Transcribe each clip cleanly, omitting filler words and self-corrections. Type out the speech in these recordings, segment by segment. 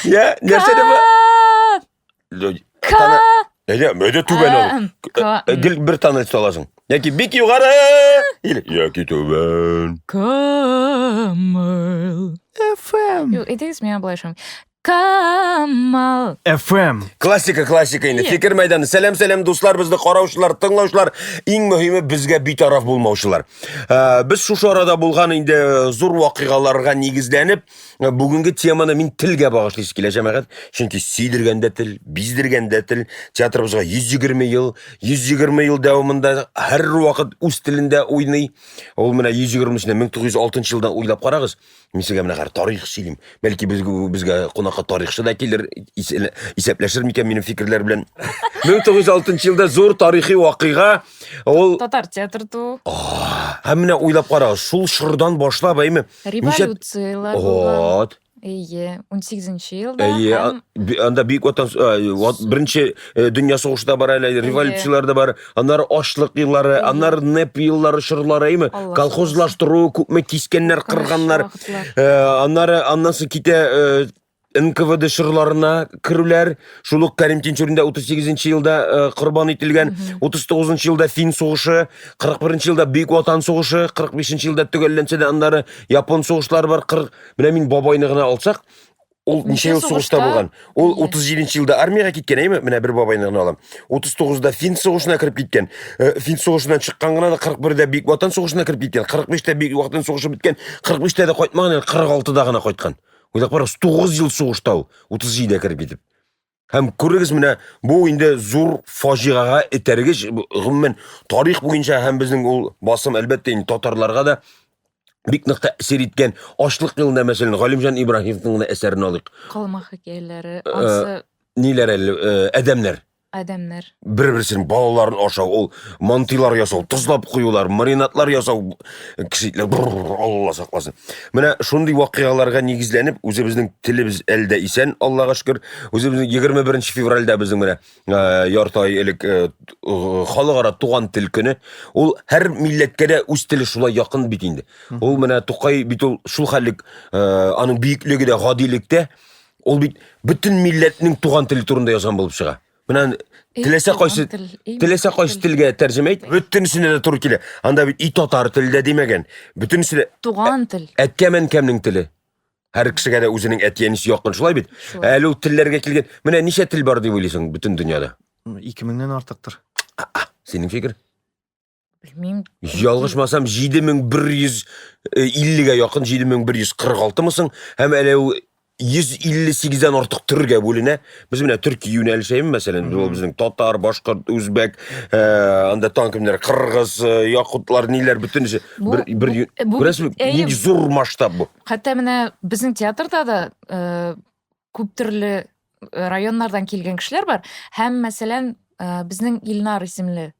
Я, нәрсә дә бу? К. Әйдә, әйдә түбән ул. К. Гел бер тоннель саласың. Яки бик югары, или яки түбән. Камал. FM. Юк, әйтегез миңа болай шуны. Камал. FM. Классика, классика инде. Фикер мәйданы. Сәлам, сәлам, дуслар, безне караучылар, тыңлаучылар, иң мөһиме безгә битараф булмаучылар. Э, Без шушы арада булган инде зур вакыйгаларга нигезләнеп, э, бүгенге теманы мин телгә багышлыйсы килә, җәмәгать. Чөнки сөйдергән дә тел, биздергән дә тел. Театрыбызга 120 ел, 120 ел дәвамында һәрвакыт үз телендә уйный. Ул менә 120 эчендә 1906 елдан уйлап карагыз. Мин сезгә менә хәзер тарих сөйлим. Бәлки безгә безгә кунакка тарихчы да килер, исәпләшер микән минем фикерләр белән. 1906 елда зур тарихи вакыйга ул Татар театры туу. Һәм менә уйлап карагыз, шул чордан башлап, әйме? Революцияләр булган. Вот. Әйе, 18 елда Әйе, һәм анда Бөек Ватан беренче дөнья сугышы да бар әле, революцияләр дә бар, аннары ачлык еллары, аннары НЭП еллары чорлары, әйме? Колхозлаштыру, күпме кискәннәр, кырганнар. Аннары аннан соң китә НКВД чорларына керүләр, шул ук Кәрим Тинчурин да 38 елда корбан ителгән, 39 елда Фин сугышы, 41 елда Бөек Ватан сугышы, 45 елда төгәлләнсә дә аннары Япон сугышлары бар, 40 Менә мин бабайны гына алсак, ул ничә ел сугышта булган? Ул 37 елда армиягә киткән, әйме? Менә бер бабайны гына алам. 39-да фин сугышына кереп киткән. Э, фин сугышыннан чыккан гына да 41-дә Бөек Ватан сугышына кереп киткән. 45-тә Бөек Ватан сугышы беткән. 45-тә дә кайтмаган, әле 46-да гына кайткан. Уйлап карагыз, 9 ел сугышта ул, 37-дә кереп китеп. Һәм күрегез менә бу инде зур фаҗигага этәргеч, гомумән тарих буенча һәм безнең ул басым әлбәттә инде татарларга да бик нык тәэсир иткән ачлык елында мәсәлән Галимҗан Ибраһимовның гына әсәрен алыйк. Калмак хикәяләре, э, ансы ниләр әле, э, адәмнәр. Адәмнәр. Бер-берсенең балаларын ашау, ул мантыйлар ясау, тозлап куюлар, маринадлар ясау, кешеләр Алла сакласын. Менә шундый вакыйгаларга нигезләнеп, үзебезнең телебез әле дә исән, Аллага шөкер. Үзебезнең 21 февральдә безнең менә э, ярты ай элек э, халыкара туган тел көне. Ул һәр милләткә дә үз теле шулай якын бит инде. Ул менә Тукай бит ул шул хәллек, э, аның бөеклеге дә гадилектә. Ул бит бөтен милләтнең туган теле турында язган булып чыга. Менә теләсә кайсы теләсә кайсы телгә тәрҗемә ит, бөтенесенә дә туры килә. Анда бит и татар теле дә димәгән. Бөтенесе дә туган тел. Әткәм-әнкәмнең теле. Һәр кешегә дә үзенең әти-әнисе якын, шулай бит? Әле ул телләргә килгән. Менә ничә тел бар дип уйлыйсың бөтен дөньяда? 2000-нән артыктыр. Синең фикер? Белмим. Ялгышмасам, 7150-гә якын, 7146 мы соң? Һәм әле ул 158-дән артык төргә бүленә. Без менә төрки юнәлеш әйме, мәсәлән, ул безнең татар, башкорт, үзбәк, э, анда тагын кемнәр, кыргыз, э, якутлар, ниләр, бөтенесе бер бер күрәсезме, нинди зур масштаб бу. Хәтта менә безнең театрда да э, күп төрле районнардан килгән кешеләр бар. Һәм, мәсәлән, безнең Илнар исемле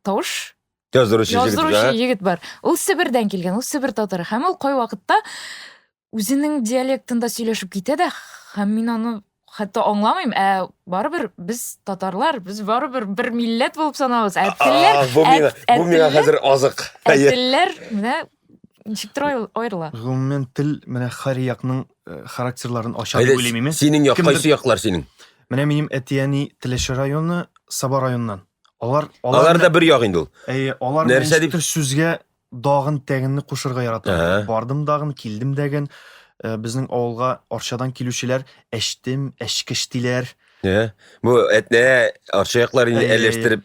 тавыш яздыручы яздыручы егет бар. Ул Себердән килгән, ул Себер татары. Һәм ул кайвакытта үзенең диалектында сөйләшеп китә дә, һәм мин аны хәтта аңламыйм, ә барыбер без татарлар, без барыбер бер милләт булып саналабыз. Ә телләр, бу миңа, бу миңа хәзер азык. Ә телләр менә ничектер аерыла. Гомумән тел менә һәр якның э, характерларын ача дип уйлыйм мин. Синең як, кайсы яклар синең? Менә минем әти-әни Теләче районы, Саба районыннан. Алар алар, алар да бер як инде ул. Әйе, алар нәрсә дип сүзгә дагын тәгенне кушырга ярата. Бардым дагын, килдем дәген. Э, безнең авылга Арчадан килүчеләр әчтем, әчкеш диләр. Ә, бу әтнә Арча яклар инде әләштереп.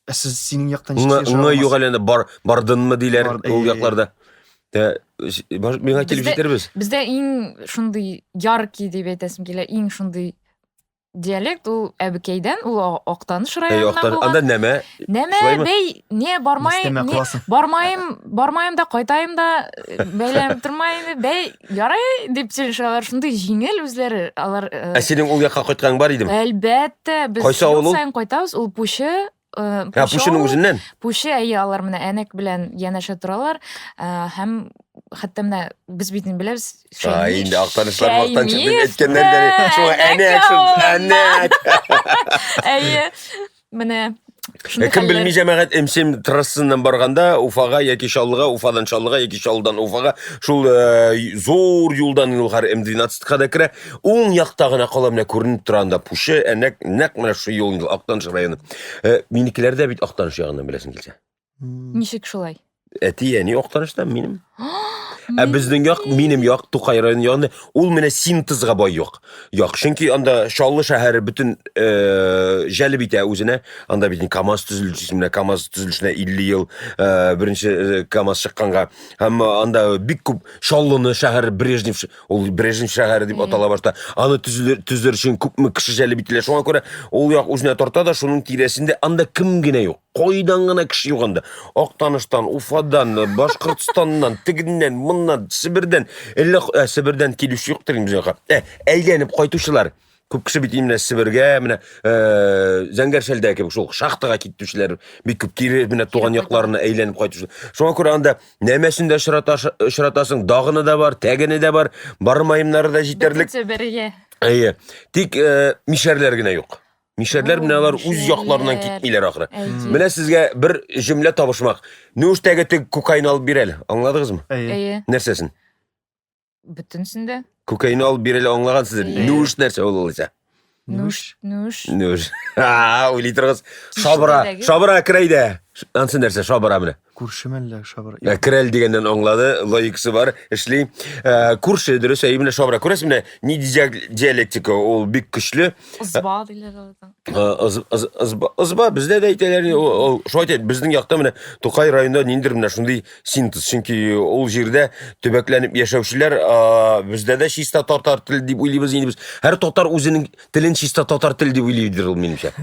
Ә сез синең яктан ничек Ңы юк әле бар бардынмы диләр ул якларда. Ә, миңа килеп җитербез. Бездә иң шундый яркий дип әйтәсем килә, иң шундый диалект ул Әбекәйдән, ул Актаныш районыннан булган. Анда нәмә? Нәмә, бәй, не бармай, не, бармайым, бармайым да кайтайым да, э, бәйләнеп тормайым, бәй, ярай дип сөйләшәләр, шундый җиңел үзләре, алар. Э, Ә синең ул якка кайтканың бар идеме? Әлбәттә, без ел саен кайтабыз, ул Пучы, Э, Ә, Пучының үзеннән? Пучы, әйе, алар менә Әнәк белән янәшә торалар. Э, һәм хәтта менә без бит инде беләбез. Ай, инде Актанышлар мактанчык дип әйткәннәр дә. Шуңа Әнәк, шул Әнәк. Әйе. Менә. Шундый Кем хәлләр. белми җәмәгать М7 трассасыннан барганда Уфага яки Чаллыга, Уфадан Чаллыга яки Чаллыдан Уфага шул зур юлдан ул хәр М12-ка да керә. Уң якта гына кала менә күренеп тора анда Пушы, әнәк нәкъ менә шул юл инде Актаныш районы. Минекеләр дә бит Актаныш ягыннан беләсең килсә. Ничек шулай? Әти, әни Актаныштан минем. Ә безнең як, минем як, Тукай районы ягында, ул менә синтезга бай як. Як, чөнки анда Чаллы шәһәре бөтен җәлеп итә үзенә. Анда бит КАМАЗ төзелеше, менә КАМАЗ төзелешенә 50 ел беренче КАМАЗ чыкканга. Һәм анда бик күп Чаллыны шәһәре Брежнев, ул Брежнев шәһәре дип атала башта. Аны төзер өчен күпме кеше җәлеп ителә. Шуңа күрә ул як үзенә тарта да, шуның тирәсендә анда кем генә юк. Кайдан гына кеше юк анда. Актаныштан, Уфадан, Башкортстаннан, тегеннән, моннан, Себердән. Әллә Себердән килүче юктыр инде безнең якка. Әйләнеп кайтучылар. Күп кеше бит менә Себергә, менә Зәңгәр шәлдә кебек шул шахтага китүчеләр бик күп кире менә туган якларына әйләнеп кайтучылар. Шуңа күрә анда нәмәсен дә очратасың, дагыны да бар, тәгене дә бар, бармаемнары да җитәрлек. Бөтен Себергә. Әйе. Тик мишәрләр генә юк. Мишәрләр менә алар үз якларыннан китмиләр ахры. Менә сезгә бер җөмлә табышмак. Нүштәге тег кокаин алып бир әле. Аңладыгызмы? Әйе. Нәрсәсен? Бөтенсен дә. Кокаин алып бир әле аңлагансыздыр. Нүш нәрсә ул алайса? Нүш, нүш. Нүш. Уйлый торыгыз. Шабра, шабра керәйдә. Ансы нәрсә, шабра менә. Күрше мәллә шабра? Керәл дигәннән аңлады, логикасы бар, эшли. Күрше дөрес, әйе, менә шабра. Күрәсез, менә ни диалектика, ул бик көчле. Ызба диләр аларда. Ызба бездә дә әйтәләр, ул шулай әйтә, безнең якта менә Тукай районында ниндидер менә шундый синтез, чөнки ул җирдә төбәкләнеп яшәүчеләр, бездә дә чиста татар теле дип уйлыйбыз инде без. Һәр татар үзенең телен чиста татар теле дип уйлыйдыр ул минемчә.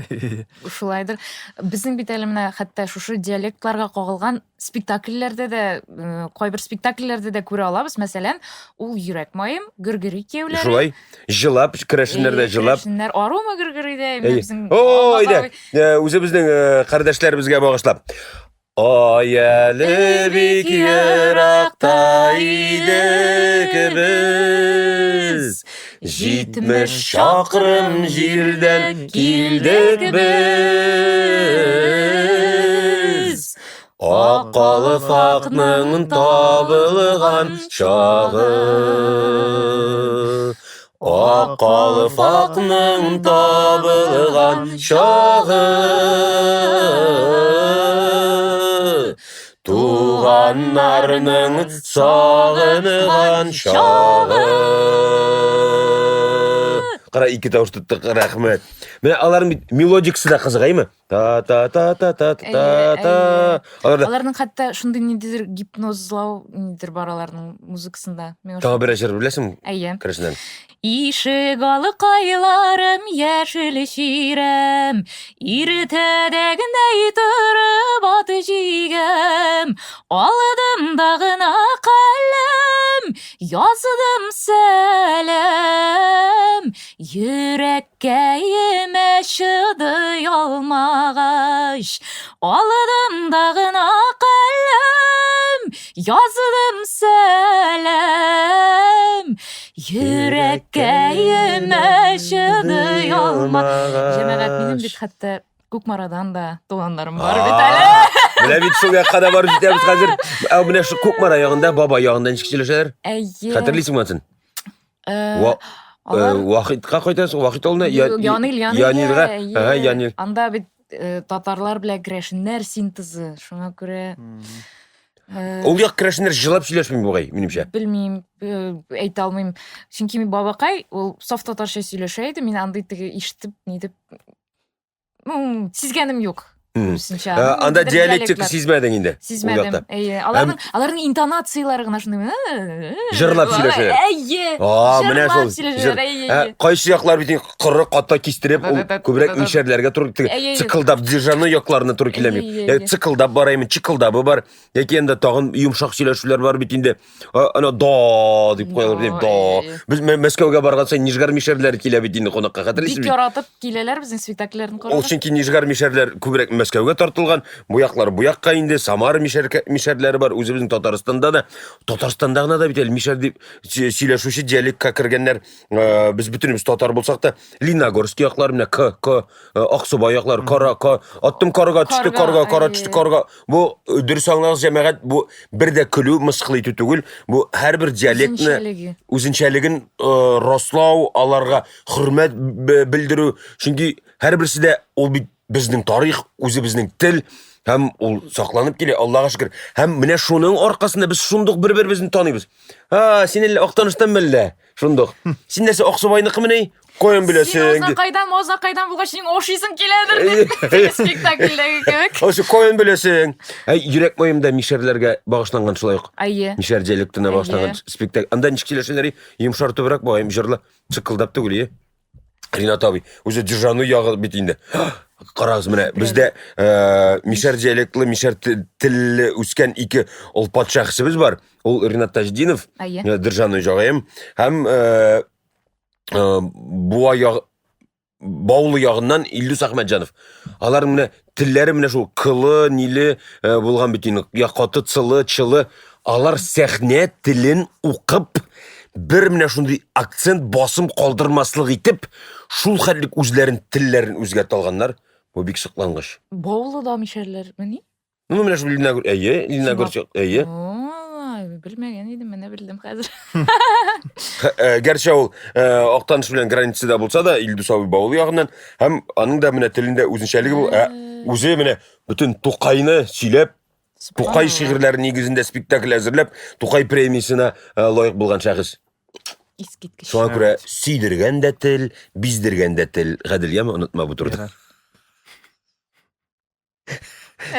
Шулайдыр. Безнең бит әле менә хәтта шушы диалектларга кагылган спектакльләрдә дә, кайбер спектакльләрдә дә күрә алабыз. Мәсәлән, ул Йөрәк маем, Гөргөри кияүләре. Шулай, җылап, керәшеннәр дә җылап. Керәшеннәр арумы Гөргөридә? Безнең О, әйдә, үзебезнең кардәшләребезгә багышлап. Ай әле бик еракта идек без, 70 чакрым җирдән килдек без. Ак калфакның табылган чагы. Ак калфакның табылган чагы. Туганнарның сагынган чагы. Кара, ике тавыш тоттык, рәхмәт. Менә аларның бит мелодикасы да кызык, әйме? Та та та та та та та. Аларда Аларның хәтта шундый ниндидер гипнозлау нидер бар аларның музыкасында. Миңа Тагы бер җыр беләсеңме? Әйе. Керәшеннән. Ишек алкайларым яшел чирәм, иртәдә генә торып ат җигәм, алдым да гына каләм, яздым сәлам, йөрәк Кәемә чыдый алмагач, алдым да гына каләм, яздым сәлам. Йөрәккәемә чыдый алмагач. Җәмәгать, минем бит хәтта Кукмарадан да туганнарым бар бит әле. Менә бит шул якка да барып җитәбез хәзер. Ә менә шу Кукмара ягында, баба ягында ничек сөйләшәләр? Әйе. Хәтерлисеңме анысын? Вахитка кайтасың, Вахит авылына? Янил, Янил. Янилгә. Ага, Янил. Анда бит татарлар белән керәшеннәр синтезы, шуңа күрә Ул як керәшеннәр җылап сөйләшми бугай, минемчә. Белмим, әйтә алмыйм. Чөнки мин бабакай, ул саф татарча сөйләшә иде, мин андый теге ишетеп, нитеп, ну, сизгәнем юк. Күбесенчә. Анда диалектика сизмәдең инде. Сизмәдем. Әйе. Аларның аларның интонацияләре гына шундый. Җырлап сөйләшәләр. Әйе. А, менә шул. Җырлап сөйләшәләр. Кайсы яклар бит коры ката кистереп, ул күбрәк мишәрләргә туры циклдап Дзержаны якларына туры килә. Циклдап бараймы, чикылдабы бар. Яки анда тагын йомшак сөйләшүләр бар бит инде. Ана да дип куялар бит, да. Без Мәскәүгә барган саен Нижгар мишәрләре килә бит инде кунакка, хәтерлисезме? Бик яратып киләләр безнең спектакльләрне карарга. Ул чөнки Нижгар мишәрләр күбрәк Мәскәүгә тартылган, бу яклар бу якка инде, Самара мишәр, мишәрләре бар, үзебезнең Татарстанда да. Татарстанда гына да бит әле мишәр дип сөйләшүче диалектка кергәннәр. Э, без бөтенебез татар булсак та, Лениногорск яклары менә К, К, э, Аксубай яклары, Кара, К. Аттым карга төште, карга, кара төште, карга. Бу э, дөрес аңлагыз, җәмәгать, бу бер дә көлү, мыскыл итү түгел. Бу һәрбер диалектны үзенчәлеген раслау, аларга хөрмәт белдерү. Чөнки һәрберсе дә ул бит безнең тарих, үзебезнең тел һәм ул сакланып килә, Аллага шөкер. Һәм менә шуның аркасында без шундук бер-беребезне таныйбыз. А, син әллә Актаныштан мәллә? Шундук. Син нәрсә Аксубайныкымыни? Каян беләсең? Син Азнакайдан, Азнакайдан булгач, синең ошыйсың киләдер дип, теге спектакльдәге кебек. Ошо каян беләсең? Әй, йөрәк маемда мишәрләргә багышланган шулай ук. Әйе. Мишәр диалектына багышланган спектакль. Анда ничек сөйләшәләр? Йомшартыбрак бугай, җырлы, чыкылдап түгел, е. Ринат абый, үзе Дижану ягы бит инде. Карагыз, менә бездә э, мишәр диалектлы, мишәр телле үскән ике олпат шәхесебез бар. Ул Ринат Таҗдинов, э, Диржану җагаем һәм э, э, Буа ягы Баулы ягыннан Илдус Әхмәтҗанов. Аларның менә телләре менә шул кылы, ниле э, булган бит инде. Я каты, цылы, чылы. Алар сәхнә телен укып, бер менә шундый акцент басым калдырмаслык итеп, шул хәтлек үзләрен телләрен үзгәртә алганнар. Бу бик соклангыч. Баулы да мишәрләрмени? Ну, менә шул Ленагор, әйе, Ленагор, әйе. Белмәгән идем, менә белдем хәзер. Э, гәрчә ул э, Актаныш белән границада булса да, Илдус абый Баулы ягыннан, һәм аның да менә телендә үзенчәлеге бул, ә, үзе менә бөтен Тукайны сөйләп, Тукай шигырьләре нигезендә спектакль әзерләп, Тукай премиясенә э, лаек булган шәхес. Искиткеч. Шуңа күрә сөйдергән дә тел, биздергән дә тел. Гадел, яме, онытма бу турыда.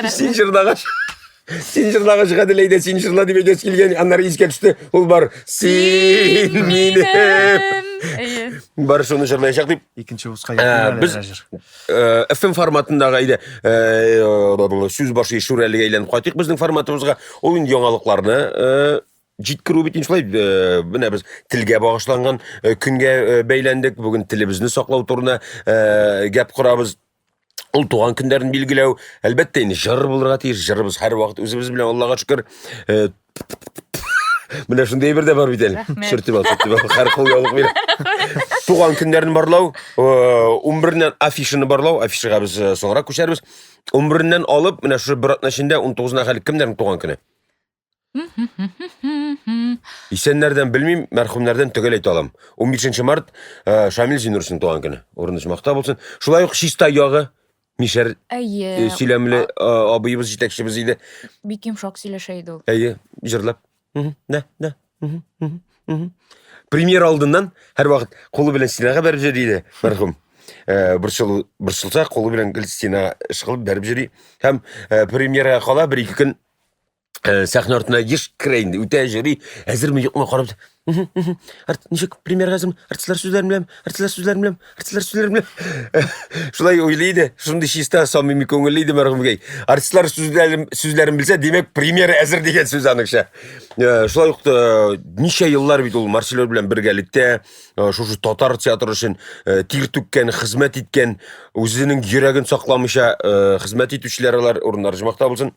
Син җырлагач, син җырлагач, Гадел әйдә, син җырла дип әйтәсе килгән, аннары искә төште, ул бар син минем. Бар шуны җырлаячак дип. Икенче выпуска якын без FM форматындагы әйдә сүз башы шүрәлегә әйләнеп кайтыйк безнең форматыбызга. Ул инде яңалыкларны җиткерү бит инде шулай. Менә без телгә багышланган көнгә бәйләндек. Бүген телебезне саклау турында гәп корабыз. Ул туган көннәрен билгеләү, әлбәттә инде җыр булырга тиеш. Җырыбыз һәрвакыт үзебез белән, Аллага шөкер. Менә шундый әйбер дә бар бит әле. Сөртеп ал, сөртеп ал. Һәр кул яулык бирә. Туган көннәрен барлау, 11-ннән афишаны барлау, афишага без соңрак күчәрбез. 11-ннән алып, менә шушы бер атна эчендә 19-на хәл кемнәрнең туган көне? Исәннәрдән белмим, мәрхүмнәрдән төгәл әйтә алам. 15 март Шамил Зиннуровичның туган көне. Урыны оҗмахта булсын. Шулай ук Чистай ягы Мишәр Әйе. сөйләмле абыебыз, җитәкчебез иде. Бик йомшак сөйләшә иде ул. Әйе, җырлап. Да, да. Премьера алдыннан һәрвакыт кулы белән стенага бәреп йөри иде мәрхүм. Борчылу, борчылса, кулы белән гел стенага ышкылып бәреп йөри. Һәм премьерага кала бер-ике көн сәхнә артына еш керә инде, үтә йөри, әзерме, юкмы карап. Арт, ничек премьерага әзерме? Артистлар сүзләрен беләм, артистлар сүзләрен беләм, артистлар сүзләрен беләм. Шулай уйлый иде, шундый чиста, самими күңелле иде мәрхүмкәй. Артистлар сүзләрен, сүзләрен белсә, димәк, премьера әзер дигән сүз аныкча. Шулай ук ничә еллар бит ул Марсель белән бергәлектә шушы татар театры өчен тир түккән, хезмәт иткән, үзенең йөрәген сакламыйча хезмәт итүчеләр алар, урыннары оҗмахта булсын.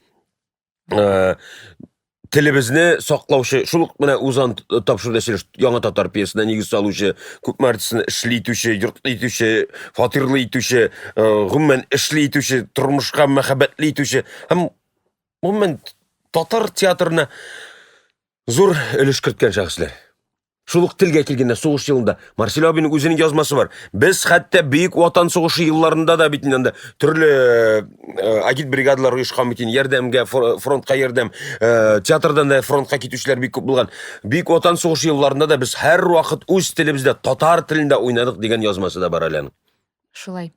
Телебезне саклаучы, шул ук менә узан тапшыруда сөйләш, яңа татар пьесасына нигез салучы, күпме артистны эшле итүче, йортлы итүче, фатирлы итүче, гомумән эшле итүче, тормышка мәхәббәтле итүче һәм гомумән татар театрына зур өлеш керткән шәхесләр. Шул ук телгә килгәндә, сугыш елында Марсель абыйның үзенең язмасы бар. Без хәтта Бөек Ватан сугышы елларында да бит инде анда төрле агит бригадалар оешкан бит инде, ярдәмгә, фронтка ярдәм, театрдан да фронтка китүчеләр бик күп булган. Бөек Ватан сугышы елларында да без һәрвакыт үз телебездә, татар телендә уйнадык дигән язмасы да бар әле аның. Шулай.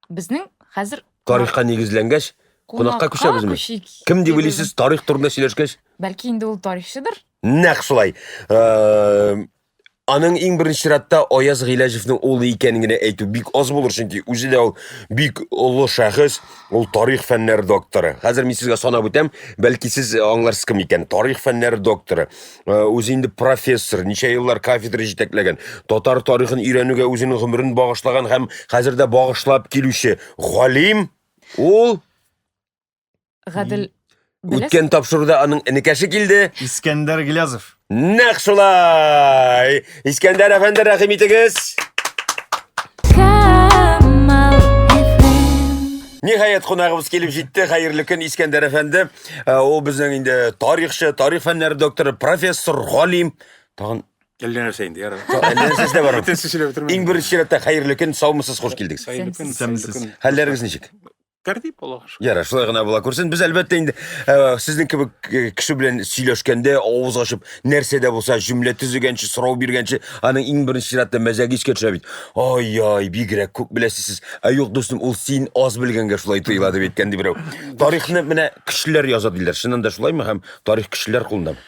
Безнең хәзер тарихка нигезләнгәч, кунакка күчәбезме? Кем дип уйлыйсыз, тарих турында сөйләшкәч? Бәлки инде ул тарихчыдыр? Нәкъ шулай. Аның иң беренче чиратта Аяз Гыйләҗевнең улы икәнен генә әйтү бик аз булыр, чөнки үзе дә ул бик олы шәхес, ул тарих фәннәре докторы. Хәзер мин сезгә санап үтәм, бәлки сез аңларсыз кем икән. Тарих фәннәре докторы. Үзе инде профессор, ничә еллар кафедра җитәкләгән, татар тарихын өйрәнүгә үзенең гомерен багышлаган һәм хәзер дә багышлап килүче галим ул. Гадел Үткән тапшыруда аның энекәше килде. Искәндәр Гилязов. Нәкъ шулай! Искәндәр әфәнде, рәхим итегез. Камал FM. Ниһаять кунагыбыз килеп җитте. Хәерле көн, Искәндәр әфәнде. Э, Ул безнең инде тарихчы, тарих фәннәре докторы, профессор, галим. Тагын Әллә нәрсә инде, ярар. әллә нәрсәсе дә бар. Бөтенесе сөйләп бетермәдем. Иң беренче чиратта хәерле көн, саумысыз, хуш килдегез. Хәерле көн, Исәнмесез. хәерле көн. Хәлләрегез ничек? Тәртип, Аллага шөкер. Ярар, шулай гына була күрсен. Без әлбәттә инде э, сезнең кебек э, кеше белән сөйләшкәндә авыз ачып нәрсә дә булса җөмлә төзегәнче, сорау биргәнче, аның иң беренче чиратта мәзәге искә төшә бит. Ай-ай, бигрәк күп беләсез сез. Ә юк, дустым, ул син аз белгәнгә шулай тоела дип әйткән ди берәү. Тарихны менә кешеләр яза диләр. Чыннан да шулаймы һәм тарих кешеләр кулындамы?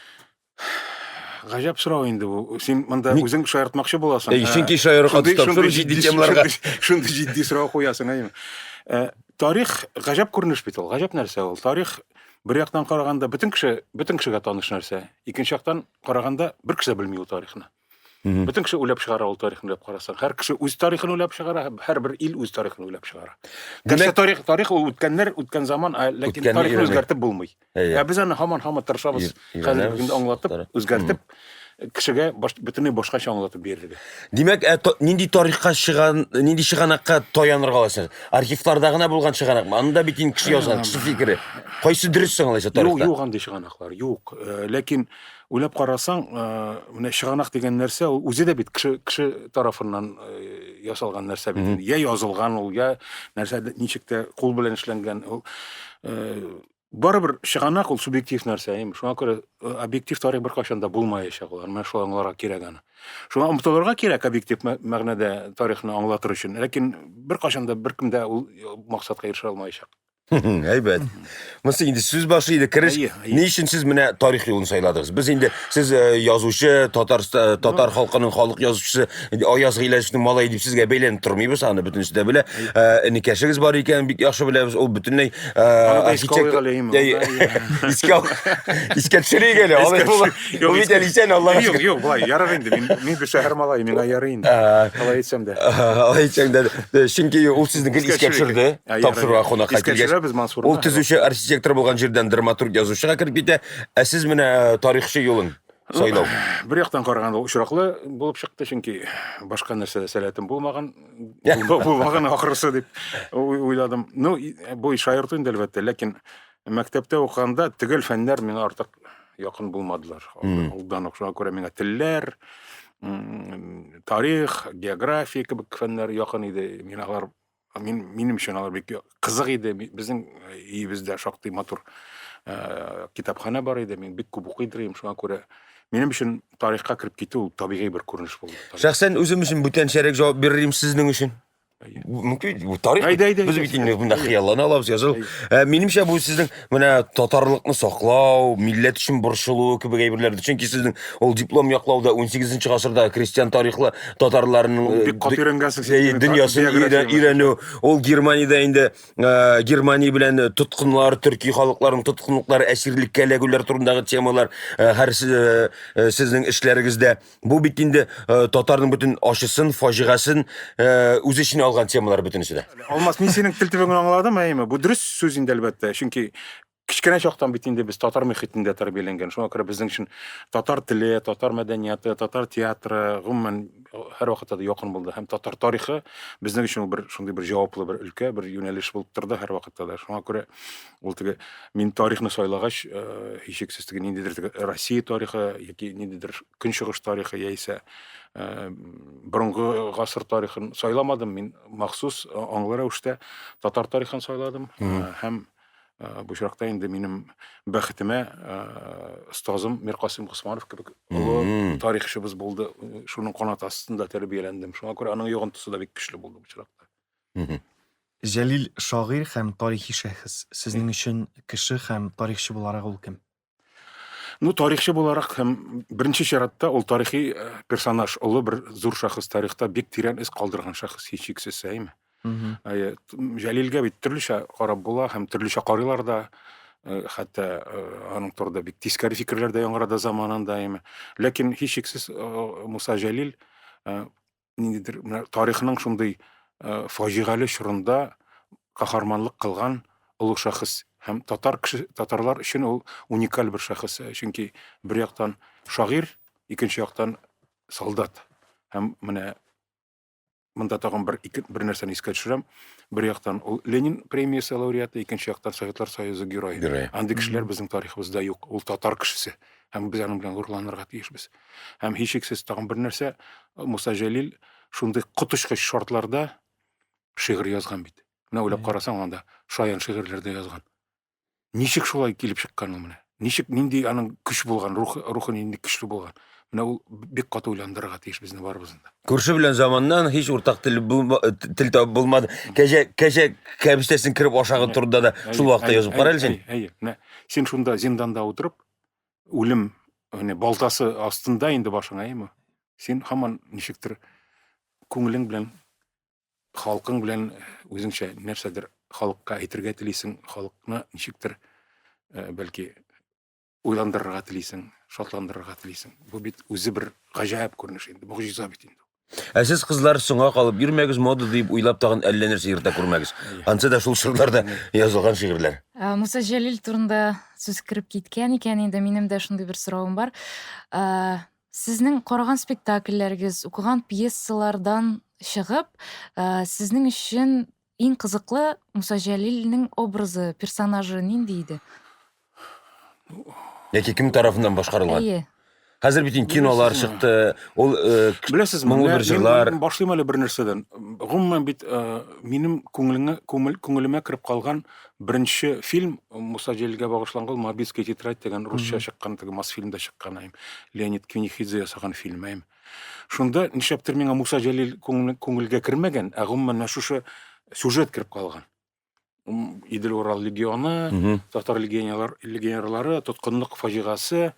Гаҗәп сорау инде бу. Син монда Ни- үзең шаяртмакчы буласың. Әй, чөнки шаяру Шундый- тапшыру шундый җитди җитди- темаларга. Шундый, шундый җитди сорау куясың, әйеме? Э, Тарих гаҗәп күренеш бит ул, гаҗәп нәрсә ул. Тарих бер яктан караганда бөтен кеше, бөтен кешегә таныш нәрсә. Икенче яктан караганда бер кеше дә белми ул тарихны. Бөтен кеше уйлап чыгара ул тарихны уйлап карасаң. Һәр кеше үз тарихын уйлап чыгара, һәрбер ил үз тарихын уйлап чыгара. Димәк- Димәк, тарих, тарих ул үткәннәр, үткән заман, ә ләкин Үткәнне тарихны өйрәнmek. үзгәртеп булмый. Әйе. Ә без аны һаман-һаман тырышабыз Өйрәнәбез, хәзерге көндә аңлатып, тара- үзгәртеп, кешегә баш, бөтенләй башкача аңлатып бирергә. Димәк, ә, то- нинди тарихка чыган, нинди чыганакка таянырга аласың? Архивларда гына булган чыганакмы? Анда бит инде кеше язган, кеше фикере. Кайсы дөрес соң алайса Юк, тарихта? юк андый чыганаклар, юк. Э, Ләкин уйлап карасаң, э, менә чыганак дигән нәрсә ул үзе дә бит кеше кеше тарафыннан э, ясалган нәрсә бит. инде. Я язылган ул, я нәрсә ничек тә кул белән эшләнгән ул. Э, Барыбер чыганак ул субъектив нәрсә, әйеме? Шуңа күрә э, объектив тарих беркайчан да булмаячак ул. Менә шулай аңларга кирәк аны. Шуңа омтылырга кирәк объектив мәгънәдә тарихны аңлатыр өчен. Ләкин беркайчан да беркем дә ул э, максатка ирешә алмаячак. Әйбәт. Монысы инде сүз башы иде, кереш. Әйе, әйе. Ни өчен сез менә тарих юлын сайладыгыз? Без инде сез э, язучы, татар татар халкының халык язучысы Аяз Гыйләҗевнең малае дип сезгә бәйләнеп тормыйбыз, аны бөтенесе дә белә. Э, Энекәшегез бар икән, бик яхшы беләбез. Ул бөтенләй э, Аны да искә архитектор. алыйк әле, әйеме? Әйе. Ул да, әйе. Искә ал- искә төшерик әле. Алай Искә була. төшер- Юк, Ул бит искә- әле исән, Аллага Юк, шөкер. юк, болай ярар инде. Мин мин бер шәһәр малае, миңа ярый инде. Ә, Алай әйтсәм дә. Алай әйтсәң дә, э, чөнки ул сезне гел искә төшерде. Ә, ярар. Тапшыруга кунакка Искә килгәч. төшерәбез Мансурны. Ул төзүче архитектор булган җирдән драматург язучыга кереп китә. Ә сез менә э, тарихчы юлын сайлау. Бер яктан караганда ул очраклы булып чыкты, чөнки башка нәрсәдә сәләтем булмаган, булмаган ахрысы дип уйладым. Ну, бу шаярту инде әлбәттә, ләкин мәктәптә укыганда төгәл фәннәр миңа артык якын булмадылар. Алдан ук шуңа күрә миңа телләр, тарих, география кебек фәннәр якын иде. Мин алар мин минем өчен алар бик кызык иде. Безнең өебездә шактый матур э, китапханә бар иде. Мин бик күп укый идем, шуңа күрә минем өчен тарихка кереп китү ул табигый бер күренеш булды. Шәхсән үзем өчен бүтәнчәрәк җавап бирер идем сезнең өчен. Әйе. Мөмкин, бу тарих. Әйдә, әйдә, Без әйдә. бит инде монда хыяллана алабыз, языл. Ә, минемчә бу сезнең менә татарлыкны саклау, милләт өчен борчылу кебек әйберләр. Чөнки сезнең ул диплом яклауда 18 гасырда крестьян тарихлы татарларның Ул э, бик каты өйрәнгәнсең син Әйе, минем дөньясын биографиямне. өйрәнү. Ул Германиядә инде э, Германия белән тоткынлар, төрки халыкларның тоткынлыклары, әсирлеккә эләгүләр турындагы темалар э, һәр э, сезнең эшләрегездә. Бу бит инде э, татарның бөтен ачысын, фаҗигасын э, үз эченә алган темалар бөтенесе дә. Алмаз, мин синең тел төбеңне аңладым, әйеме? Бу дөрес сүз инде әлбәттә, чөнки кечкенә чактан бит инде без татар мөхитендә тәрбияләнгән. Шуңа күрә безнең өчен татар теле, татар мәдәнияты, татар театры гомумән һәрвакытта да якын булды. Һәм татар тарихы безнең өчен ул бер шундый бер җаваплы бер өлкә, бер юнәлеш булып торды һәрвакытта да. Шуңа күрә ул теге мин тарихны сайлагач, э, һичшиксез теге ниндидер теге Россия тарихы яки ниндидер Көнчыгыш тарихы яисә э, борынгы гасыр тарихын сайламадым. Мин махсус э, аңлы рәвештә татар тарихын сайладым. Э, һәм бу очракта инде минем бәхетемә остазым Миркасыйм Госманов кебек олы тарихчыбыз булды. Шуның канат астында тәрбияләндем. Шуңа күрә аның йогынтысы да бик көчле булды бу очракта. Җәлил шагыйрь һәм тарихи шәхес. Сезнең өчен кеше һәм тарихчы буларак ул кем? Ну, тарихчы буларак һәм беренче чиратта ул тарихи э, персонаж, олы бер зур шәхес, тарихта бик тирән эз калдырган шәхес, һичшиксез, әйеме? Әйе, Җәлилгә бит төрлечә карап була һәм төрлечә карыйлар да. Э, хәтта э, аның турында бик тискәре фикерләр дә яңгырады заманында, әйеме? Ләкин һичшиксез Муса Җәлил ниндидер менә тарихның шундый фаҗигале чорында каһарманлык кылган олы шәхес. Һәм татар кеше, татарлар өчен ул уникаль бер шәхес. Чөнки бер яктан шагыйрь, икенче яктан солдат. Һәм менә монда тагын бер ике, бер нәрсәне искә төшерәм. Бер яктан ул Ленин премиясе лауреаты, икенче яктан Советлар Союзы герое. Герое. Андый кешеләр безнең тарихыбызда юк. Ул татар кешесе. Һәм без аның белән горурланырга тиешбез. Һәм һичшиксез тагын бер нәрсә, Муса Җәлил шундый коточкыч шартларда шигырь язган бит. Менә уйлап карасаң, анда шаян шигырьләр дә язган. Ничек шулай килеп чыккан ул менә? Ничек, нинди аның көч булган, рухы, рухы нинди көчле булган? Менә ул бик каты уйландырырга тиеш безне барыбызны да. Күрше белән заманнан һич уртак тел булма, тел табып булмады. Кәҗә, кәҗә кәбестәсен кереп ашаган турында да шул вакытта язып кара әле син. Әйе, менә син шунда зинданда утырып, үлем менә балтасы астында инде башың, әйеме? Син һаман ничектер күңелең белән халкың белән үзеңчә нәрсәдер халыкка әйтергә телисең, халыкны ничектер э, бәлки уйландырырга телисең, шатландырырга телисең. Бу бит үзе бер гаҗәеп күренеш инде, могҗиза бит инде. Ә сез кызлар соңга калып йөрмәгез, мода дип уйлап тагын әллә нәрсә йөртә күрмәгез. Ансы да шул чорларда язылган шигырьләр. Ә, Муса Җәлил турында сүз кереп киткән икән инде, минем дә шундый бер соравым бар. Ә, Сезнең караган спектакльләрегез, укыган пьесалардан чыгып, э, сезнең өчен иң кызыклы Муса Җәлилнең образы, персонажы нинди иде? Яки кем тарафыннан башкарылган? Әйе. Хәзер бит инде кинолар чыкты, ул э, Беләсезме, моңлы бер җырлар. Мин башлыйм әле бер нәрсәдән. Гомумән бит э, минем күңелеңә күңел, күңелемә кереп калган Беренче фильм Муса Җәлилгә багышланган Моабитская тетрадь дигән русча чыккан, теге Мосфильмда чыккан, әйм. Леонид Квинихидзе ясаган фильм, әйм. Шунда нишләптер миңа Муса Җәлил күңелгә кермәгән, ә гомумән менә шушы сюжет кереп калган. Идел-Урал легионы, татар легионерлар, легионерлары, тоткынлык фаҗигасе.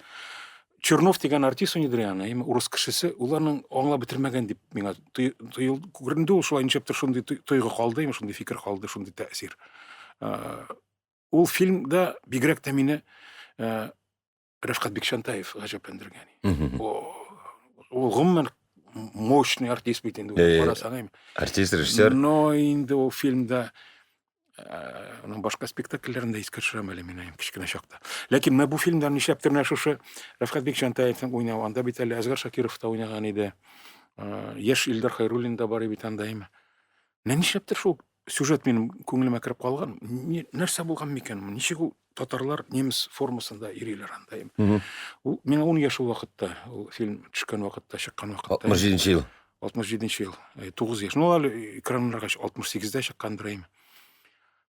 Чернов дигән артист уйный аны, әйме, урыс кешесе, ул аның аңлап бетермәгән дип миңа тоел күренде ул шулай ничектер шундый тойгы калды, әйме, шундый фикер калды, шундый тәэсир. Ул фильмда бигрәк тә мине Рәфкать Бикчәнтаев гаҗәпләндергән. Ул гомумән мощный артист бит инде, карасаң, әйме. Артист, режиссер. Но инде ул фильмда аның башка спектакльләрен дә искә төшерәм әле мин кечкенә чакта. Ләкин менә бу фильмда нишләптер менә шушы Рәфкать Бикчәнтаевның уйнавы, анда бит әле Әсгар Шакиров та уйнаган иде. Яшь Илдар Хәйруллин да бар бит анда әйме. Менә нишләптер шул сюжет минем күңелемә кереп калган. Нәрсә булган микән? Ничек ул татарлар немец формасында йөриләр анда? Ул миңа 10 яшь ул вакытта, ул фильм төшкән вакытта, чыккан вакытта. 67 ел. 67 ел, 9 яшь. Ну, әле экраннарга 68-дә чыккандыр әйме.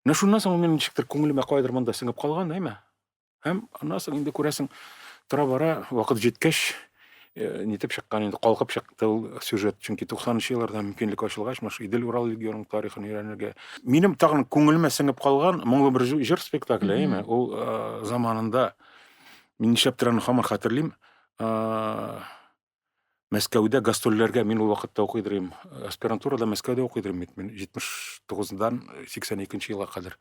Менә шуннан соң минем ничектер күңелемә кайдыр монда сеңеп калган, әйме. Һәм аннан соң инде күрәсең, тора-бара вакыт җиткәч, э, нитеп чыккан инде, калкып чыкты ул сюжет. Чөнки 90 елларда мөмкинлек ачылгач, менә Идел-Урал легионының тарихын өйрәнергә. Минем тагын күңелемә сеңеп калган Моңлы бер җыр спектакле, әйме? Ул э, заманында мин нишләптер аны һаман хәтерлим. Э, Мәскәүдә гастрольләргә мин ул вакытта укыйдыр идем. Аспирантурада Мәскәүдә укыйдыр идем бит мин 79-дан 82 елга кадәр.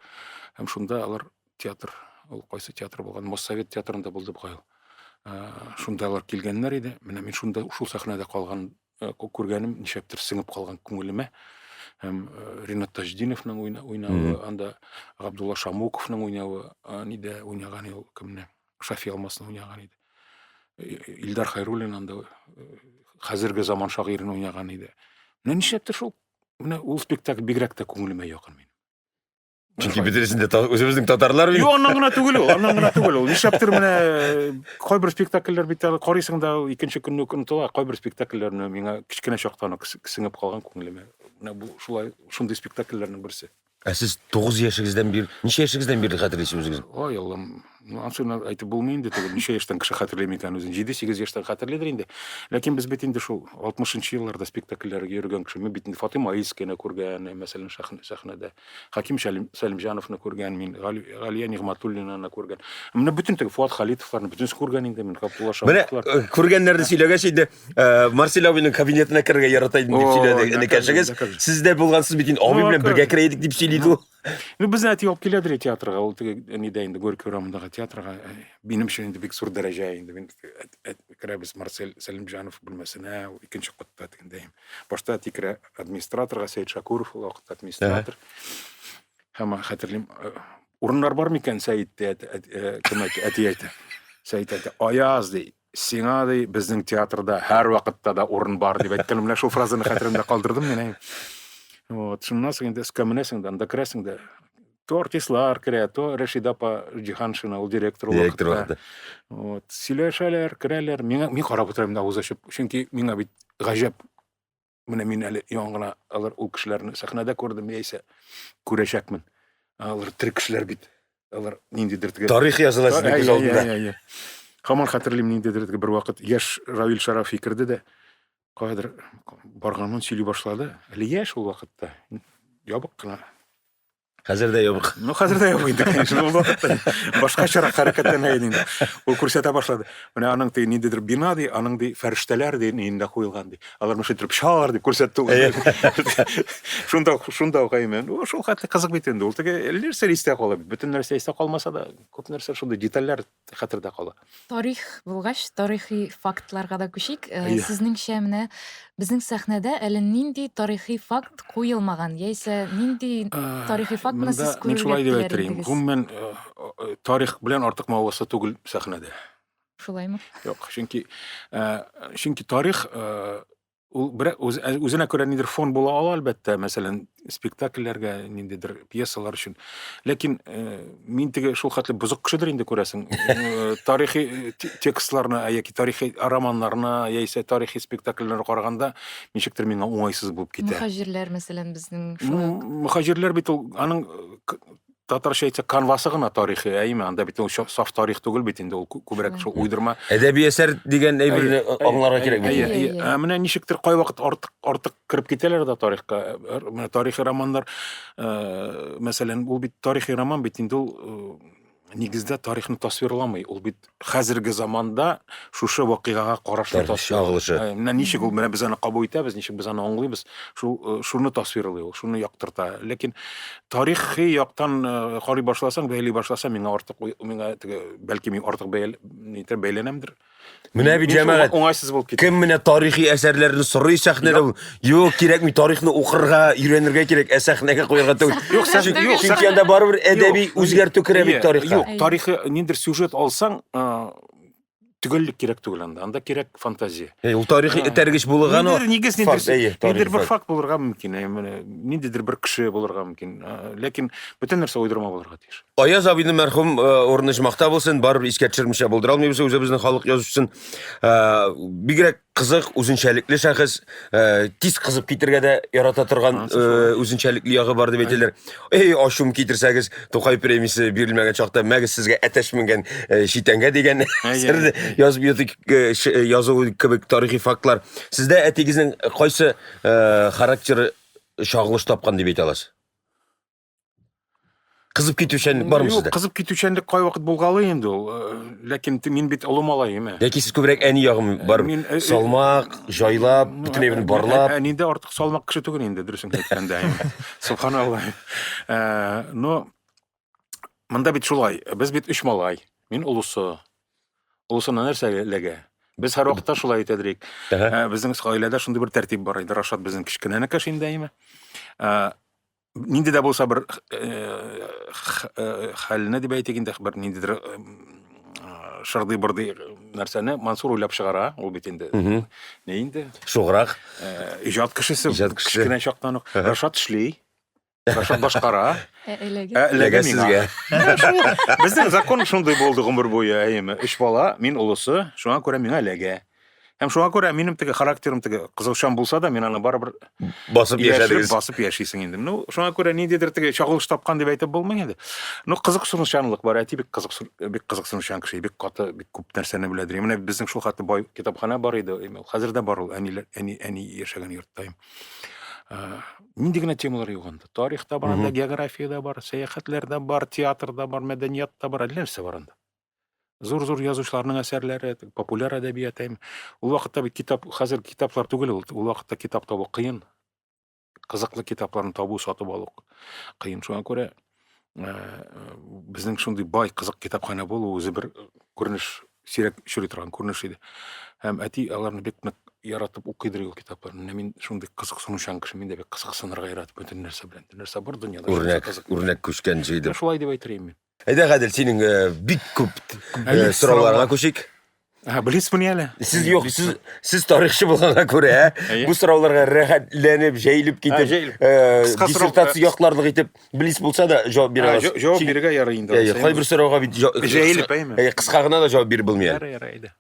Һәм шунда алар театр, ул кайсы театр булган, Моссовет театрында булды бугай ул. Шунда алар килгәннәр иде. Менә мин шунда шул сәхнәдә калган күргәнем нишләптер сеңеп калган күңелемә. Һәм Ринат Таҗетдиновның уйнавы, анда Габдулла Шамуковның уйнавы, нидә уйнаган ул кемне? Шафи Алмасны уйнаган иде. Илдар Хайруллин анда хәзерге заман шагыйрен уйнаган иде. Менә нишләптер шул менә ул спектакль бигрәк тә күңелемә якын минем. Чөнки бөтенесендә үзебезнең татарлар бит. Юк, аннан гына түгел ул, аннан гына түгел ул. Нишләптер менә кайбер спектакльләр бит әле карыйсың да икенче көнне үк онытыла. Кайбер спектакльләрне миңа кечкенә чактан ук сеңеп калган күңелемә. Менә бу шулай шундый спектакльләрнең берсе. Ә сез 9 яшегездән бир, ничә яшегездән бирле хәтерлисез үзегезне? Ой, Аллам, ну, ансын әйтеп булмый инде түгел. Ничә яшьтән кеше хәтерли микән үзен? 7-8 яшьтән хәтерлидер инде. Ләкин без бит инде шул 60 елларда спектакльләргә йөргән кеше. Мин бит инде Фатыйма Аильскаяны күргән, мәсәлән, сәхнәдә. Хәким Сәлимҗановны күргән мин, Галия Нигъмәтуллинаны күргән. Менә бөтен теге Фуат Халитовларны бөтенесе күргән инде мин, Габдулла Шамиловлар. Менә э, күргәннәрне сөйләгәч инде, Э, Марсель абыйның кабинетына керергә ярата идем дип сөйләде энекәшегез. Сез дә булгансыз бит инде, абый белән бергә керә идек дип сөйли иде ул. Ну, безне әти алып киләдер театрга, ул теге нидә инде Горький урамындагы театрга. Э, минем өчен инде бик зур дәрәҗә инде. Мин керәбез Марсель Сәлимҗанов бүлмәсенә, ул икенче катта тегендә. Башта әти керә администраторга, Сәет Шакуров ул вакытта администратор. Һәм хәтерлим, э, Урыннар бар микән, Сәет, ди, кем әйтә, әти әйтә. Сәет әйтә, Аяз, ди, сиңа, ди, безнең театрда һәр вакытта да урын бар, дип әйткән. Менә шул фразаны хәтеремдә калдырдым мин. Вот, шуннан соң инде өскә менәсең дә, анда керәсең дә. То артистлар керә, то Рәшидә апа Җиһаншина, ул директор ул Директор вакытта. Вот, сөйләшәләр, керәләр. Миңа, мин карап утырам инде авыз ачып, чөнки миңа бит гаҗәп. Менә мин әле яңа гына алар ул кешеләрне сәхнәдә күрдем, яисә күрәчәкмен. Алар тере кешеләр бит. Алар ниндидер теге Тарих языла сезнең күз алдында. Һаман хәтерлим, ниндидер теге бер вакыт яшь Равил Шарафи керде дә, каядыр барганын сөйли башлады. Әле яшь ул вакытта. Ябык кына. Хәзер дә ябык. Ну, хәзер дә ябык инде, конечно, ул вакытта башкачарак хәрәкәтләнә иде инде. Ул күрсәтә башлады. Менә аның ди ниндидер бина ди, аның ди фәрештәләр ди өендә куелган ди. Алар менә шулай итеп чалар дип күрсәтте ул. Шунда шунда ук әйме. Ну, шул хәтле кызык бит инде. Ул теге нәрсә истә кала бит. Бөтен нәрсә истә калмаса да, күп нәрсә шундый детальләр хәтердә кала. Тарих булгач, тарихи фактларга да күчик. Э, сезнеңчә, менә безнең сәхнәдә әле нинди тарихи факт куелмаган, яисә нинди э, тарихи фактны сез күрергә Мин шулай дип әйтер идем. Гомумән, э, тарих белән артык мавыгасы түгел сәхнәдә. Шулаймы? Юк, чөнки чөнки тарих ул бер үз, үзенә күрә ниндидер фон була ала әлбәттә, мәсәлән, спектакльләргә, ниндидер пьесалар өчен. Ләкин э, мин теге шул хәтле бозык кешедер инде күрәсең. Э, тарихи э, текстларны яки тарихи романнарны яисә тарихи спектакльләрне караганда ничектер миңа уңайсыз булып китә. Мөхаҗирләр, мәсәлән, безнең шулай. Мөхаҗирләр бит ул аның татарча әйтсәк, канвасы гына тарихи, әйеме? Анда бит ул саф тарих түгел бит инде, ул күбрәк шул уйдырма. Әдәби әсәр дигән әйберне аңларга кирәк бит. Әйе, ә менә ничектер кайвакыт артык артык кереп китәләр дә тарихка. Менә тарихи романнар, мәсәлән, ул бит тарихи роман бит инде ул нигездә тарихны тасвирламый. Ул бит хәзерге заманда шушы вакыйгага карашны тасвирлый. Менә ничек ул, менә без аны кабул итәбез, ничек без аны аңлыйбыз, шул э, шуны тасвирлый ул, шуны яктырта. Ләкин тарихи яктан э, карый башласаң, бәяли башласаң, миңа артык миңа теге бәлки мин артык бәял нитер бәйләнәмдер. Менә бит җәмәгать. Уңайсыз булып китә. Кем менә тарихи әсәрләрне сорый сәхнәдә? Юк, кирәкми, тарихны укырга, өйрәнергә кирәк, ә сәхнәгә куярга түгел. Юк, юк, чөнки анда барыбер әдәби үзгәртү керә бит тарихка. Юк, тарихи ниндидер сюжет алсаң, төгәллек кирәк түгел анда. Анда кирәк фантазия. Ул тарихи этәргеч булган ул. Нигез ниндидер бер факт булырга мөмкин, ниндидер бер кеше булырга мөмкин. Ләкин бөтен нәрсә уйдырма булырга тиеш. Аяз абыйның мәрхүм э, урыны оҗмахта булсын, барыбер искә төшермичә булдыра алмыйбыз үзебезнең халык язучысын. Э, бигрәк кызык, үзенчәлекле шәхес, э, тиз кызып китергә дә ярата торган үзенчәлекле ягы бар дип әйтәләр. Эй, ачуым китерсәгез, Тукай премиясе бирелмәгән чакта мәгез сезгә әтәч менгән читәнгә дигән серне язып язу кебек тарихи фактлар. Сездә әтигезнең кайсы характеры чагылыш тапкан дип әйтә аласыз? Кызып китүчәнлек бармы сездә? Юк, кызып китүчәнлек кайвакыт булгалый инде ул. Э, ләкин мин бит олы малай, әйме. Яки сез күбрәк әни ягым бар. Мин, э, э, салмак, җайлап, бөтен әйберне барлап. Әни дә артык салмак кеше түгел инде, дөресен әйткәндә. Субханалла. Но монда бит шулай, без бит өч малай. Мин олысы. Олысына нәрсә эләгә? Без һәрвакытта шулай әйтә идек. Безнең гаиләдә шундый бер тәртип бар иде. Рашат безнең кечкенә энекәш инде, әйме. Нинди дә булса бер э, э, хәлне дип әйтик инде, бер ниндидер э, шырдый-бырдый нәрсәне Мансур уйлап чыгара, ул бит инде не инде? Шуграк. Иҗат кешесе, иҗат кешесе. Кечкенә чактан ук. Рашат эшли. Рашат башкара. Эләгә. Эләгә сезгә. Безнең закон шундый булды гомер буе, әйеме. Өч бала, мин олысы, шуңа күрә миңа эләгә. Һәм шуңа күрә минем теге характерым теге кызылчан булса да, мин аны барыбер басып яшәдегез. Басып яшисең инде. Ну, шуңа күрә ниндидер теге чагылыш тапкан дип әйтеп булмый инде. Ну, кызыксынучанлык бар. Әти бик кызык бик кызыксынучан кеше, бик каты, бик күп нәрсәне беләдер. Менә безнең шул хәтле бай китапханә бар иде. Хәзер дә бар ул, әниләр, әни, әни яшәгән йортта. Нинди генә темалар юк анда. Тарих та бар анда, география дә бар, сәяхәтләр дә бар, театр да бар, мәдәният та бар, әллә нәрсә бар анда. Зур-зур язучыларның әсәрләре, популяр әдәбият. Ул вакытта бит китап, хәзер китаплар түгел ул, ул вакытта китап табу кыен. Кызыклы китапларны табу, сатып алу кыен. Шуңа күрә э, безнең шундый бай, кызык китапханә булу үзе бер күренеш, сирәк очрый торган күренеш иде. Һәм әти аларны бик нык яратып укыйдыр ул китапларны. Менә мин шундый кызыксынучан кеше, мин дә бик кызыксынырга яратып бөтен нәрсә белән. Нәрсә бар дөньяда, шунысы Үрнәк, кызык. үрнәк күчкән җыйды. Менә шулай дип әйтер идем мин. Әйдә, Гадел, синең э, бик күп э, Әле сорауларыңа күчик. Ә, белесезмени әле? Сез юк, сез сез тарихчы булганга күрә, Әйе. бу сорауларга рәхәтләнеп, җәелеп китеп, җәелеп. э, Кыска сорау, диссертация якларлык итеп, белис булса да җавап бирә Ә, аласыз. Җавап Чөнки- бирергә ярый инде. Әйе, кайбер сорауга бит Җәелеп, әйеме? Әйе, кыска гына да җавап биреп булмый әле. Ярый, ярый, әйдә.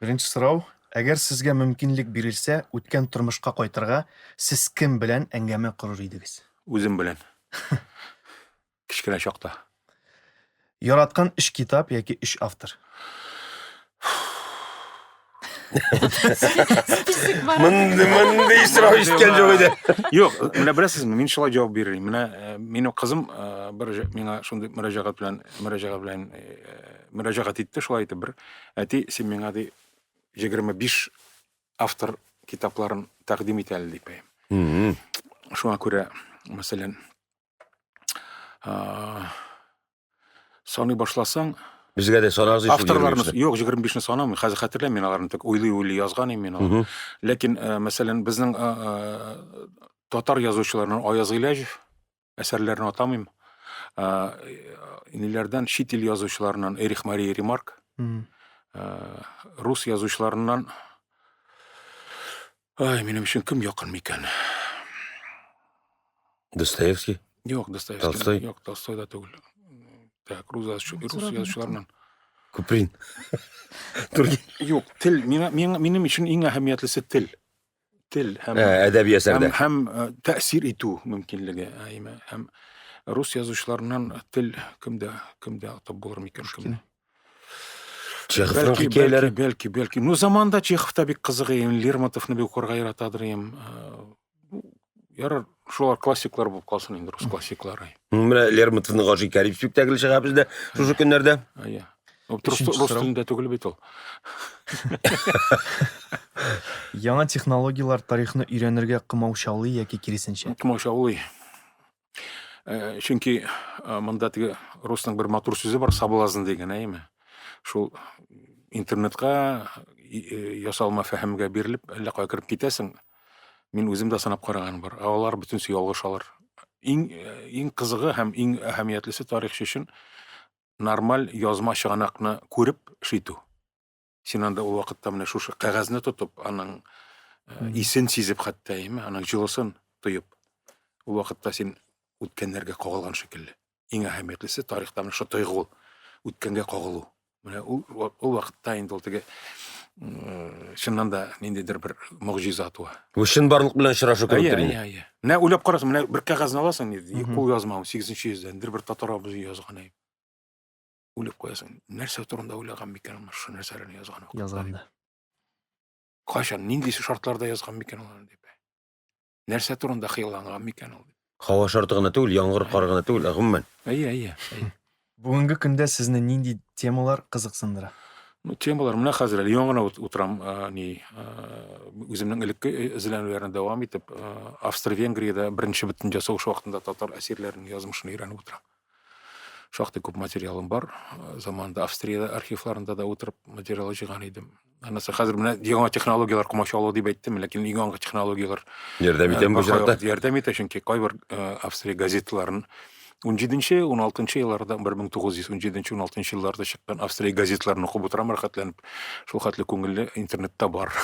Беренче сорау. Әгәр сезгә мөмкинлек бирелсә, үткән тормышка кайтырга, сез кем белән әңгәмә корыр идегез? Үзем белән. Кечкенә чакта. Яраткан өч китап яки өч автор. Список бар. Мондый мондый сорау ишеткән юк иде. Юк, менә беләсезме, мин шулай җавап бирер идем. Менә э, минем кызым э, бер миңа шундый мөрәҗәгать белән мөрәҗәгать белән э, мөрәҗәгать итте шулай итеп бер. Әти, син миңа ди 25 автор китапларын тәкъдим ит әле дип. Шуңа күрә, мәсәлән, саный башласаң, Безгә дә санагыз шул авторларны юк, 25-не санамыйм. Хәзер хәтерләмим, мин аларны тик уйлый-уйлый язган идем мин аларны. Ләкин, мәсәлән, безнең татар язучыларыннан Аяз Гыйләҗев әсәрләрен атамыйм. Ниләрдән чит ил язучыларыннан Эрих Мария Ремарк, рус язучыларыннан Ай, минем өчен кем якын микән? Достоевский. Юк, Достоевский. Толстой? Юк, Толстой да түгел. Так, рус рус язучыларыннан. Куприн. Тургенев. Юк, тел, миңа, миңа, минем өчен иң әһәмиятлесе тел. Тел һәм Әдәби әсәрдә. Һәм, һәм тәэсир итү мөмкинлеге, әйме, һәм рус язучыларыннан тел кемдә, кемдә атап булыр микән? Пушкин. Чеховның Бәлки, хикәяләре. бәлки, бәлки, бәлки. Ну, заманда Чехов та бик кызык, Лермонтовны бик укырга яратадыр идем. Ярар, шулар классиклар булып калсын инде, рус классиклары. Менә Лермонтовның Гашыйк Карип спектакле чыга бездә шушы көннәрдә. Әйе. Рус, рус телендә түгел бит ул. Яңа технологияләр тарихны өйрәнергә комаучаулый яки киресенчә? Комаучаулый. Э, чөнки э, монда теге русның бер матур сүзе бар, соблазн дигән, әйеме? Шул интернетка э, ясалма фәһемгә бирелеп, әллә кая кереп китәсең. Мин үзем дә сынап караганым бар. Ә алар бөтенесе ялгышалар. Иң иң кызыгы һәм иң әһәмиятлесе тарихчы өчен нормаль язма чыганакны күреп эш итү. Син анда ул вакытта менә шушы кәгазьне тотып, аның э, исен сизеп хәтта, әйеме, аның җылысын тоеп, ул вакытта син үткәннәргә кагылган шикелле. Иң әһәмиятлесе тарихта менә шул тойгы ул, үткәнгә кагылу. Менә ул ул вакытта инде ул теге э, чыннан да ниндидер бер могҗиза туа. Бу чынбарлык белән очрашу кебектер инде. Әйе, әйе. Менә уйлап карасаң, менә бер кәгазьне аласың, кул язма, 18 йөздән, бер татар абзый язган. Уйлап куясың, нәрсә турында уйлаган микән ул шушы нәрсәләрне язган вакытта? Язганда. Кайчан, нинди шартларда язган микән ул дип. Нәрсә турында хыялланган микән ул дип. Һава шарты гына түгел, яңгыр, кар гына түгел, ә гомумән. Әйе, әйе, әйе. Бүгенге көндә сезне нинди темалар кызыксындыра? Ну, темалар, менә хәзер әле яңа гына утырам, ни, үземнең элекке эзләнүләрне дәвам итеп, Австро-Венгриядә беренче бөтендөнья сугышы вакытында татар әсирләренең язмышын өйрәнеп утырам. Шактый күп материалым бар. Заманында Австриядә архивларында да утырып материал җыйган идем. Анысы хәзер менә яңа технологияләр комачаулау дип әйттем, ләкин яңа технологияләр ярдәм итәме бу очракта? Ярдәм итә, чөнки кайбер Австрия газеталарын 17-нче, 16-нчы елларда, 1917-16 елларда чыккан Австрия газеталарын укып утырам рәхәтләнеп. Шул хәтле күңелле интернетта бар.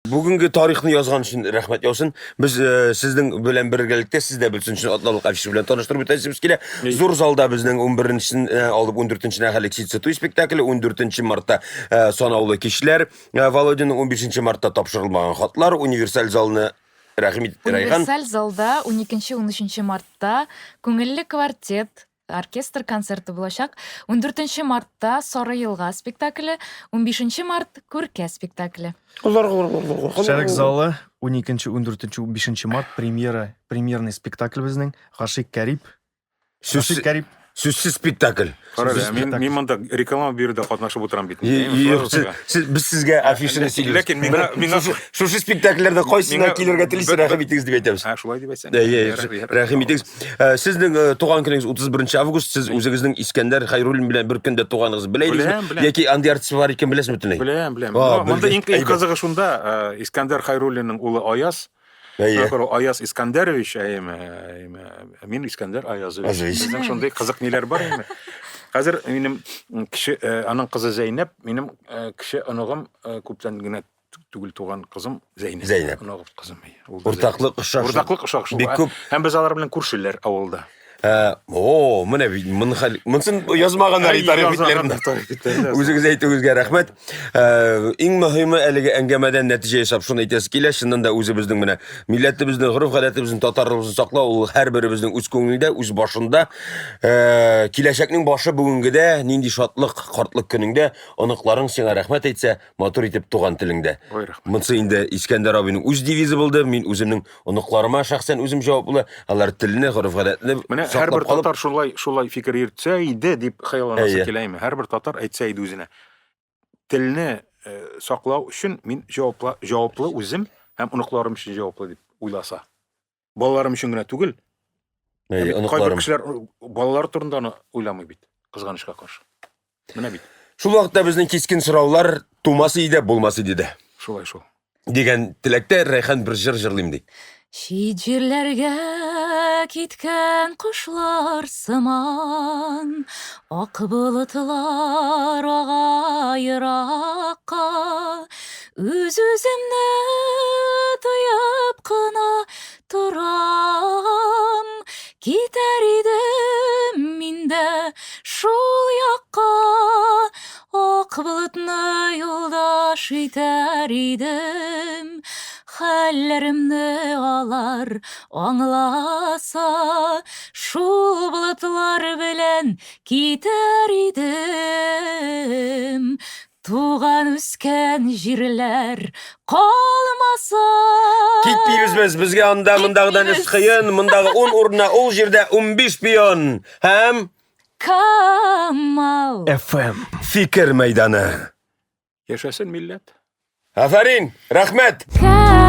Бүгенге тарихны язган өчен рәхмәт яусын. Без э, сезнең белән бергәлектә сез дә белсен өчен атналык афиша белән таныштырып үтәсебез килә. Зур залда безнең 11-нчесен э, алып 14-нченә хәле Туй спектакле, 14 мартта э, санаулы кичләр, э, Володяның 15 мартта тапшырылмаган хатлар, универсаль залны рәхим ит, Райхан. Универсаль залда 12-13 мартта күңелле квартет оркестр концерты булачак. 14 мартта Сары елга спектакле, 15 март Күркә спектакле. Шәрык залы 12, 14, 15 март премьера, премьерный спектакль безнең Гашыйк Кәрип. Сүз Гашыйк Кәрип. Сүзсез спектакль. Кара әле, мин монда реклама бирүдә катнашып утырам бит. Юк, без сезгә афишаны сөйлибез. Ләкин миңа миңа шушы спектакльләрдә кайсына килергә телисез, рәхим итегез дип әйтәбез. Ә, шулай дип әйтсәң. Әйе, рәхим итегез. Э, сезнең э, туган көнегез 31 август, сез үзегезнең Искәндәр Хәйруллин белән бер көндә туганыгызны белә идегезме? Яки андый артист бар икән беләсезме бөтенләй? Беләм, беләм. Монда иң кызыгы шунда, э, Искәндәр Хәйруллинның улы Аяз Әйе. Шакыр Аяз Искәндәрович, әйеме, әйеме, мин Искәндәр Аязович. Азович. Безнең шундый кызык ниләр бар әйеме. Хәзер минем кеше, э, аның кызы Зәйнәп, минем э, кеше оныгым э, күптән генә түгел туган кызым Зәйнәп. Зәйнәп. Оныгым кызым. әйе. Ул да Уртаклык ошашлык. Уртаклык ошашлык. Бик күп. Һәм без алар белән күршеләр авылда. Ә, о, менә бит, моны хәл, монысын язмаганнар Әй, тарих битләрендә. язмаганнар тарих битләрендә. Үзегез әйтүегезгә рәхмәт. Ә, иң мөһиме әлеге әңгәмәдән нәтиҗә ясап шуны әйтәсе килә, чыннан да үзебезнең менә милләтебезне, гореф-гадәтебезне, татарлыгыбызны саклау ул һәрберебезнең үз күңелендә, үз башында. Ә, киләчәкнең башы бүгенгедә, нинди шатлык, картлык көнеңдә оныкларың сиңа рәхмәт әйтсә, матур итеп туган телеңдә. Ой, рәхмәт. Монысы инде Искәндәр абыйның үз девизы булды. Мин үземнең оныкларыма шәхсән үзем җаваплы. Алар телне, гореф-гадәтне Менә саклап һәрбер калып, татар шулай шулай фикер йөртсә иде дип хыялланасы Әйе. килә име. Һәрбер татар әйтсә иде үзенә. Телне э, саклау өчен мин җаваплы җаваплы үзем һәм оныкларым өчен җаваплы дип уйласа. Балаларым өчен генә түгел. Әйе, Ә бит Кайбер оныкларым. кешеләр э, балалар турында аны уйламый бит, кызганычка каршы. Менә бит. Шул вакытта безнең кискен сораулар тумас иде, булмас иде дә. Шулай шул. Дигән теләктә Рәйхан бер җыр җырлыйм ди. Чит җирләргә киткән кошлар сыман, ак болытлар ага еракка, үз-үземне тоеп кына торам, китәр идем мин дә шул якка, ак болытны юлдаш итәр идем, хәлләремне алар аңласа, шул болытлар белән китәр идем. Туган үскән җирләр калмаса. Китмибез без, безгә анда мондагыдан эш Китмибез. кыен, мондагы 10 урынына ул җирдә 15 пион һәм Камал. FM. фикер мәйданы. Яшәсен милләт. Афәрин, рәхмәт. Камал.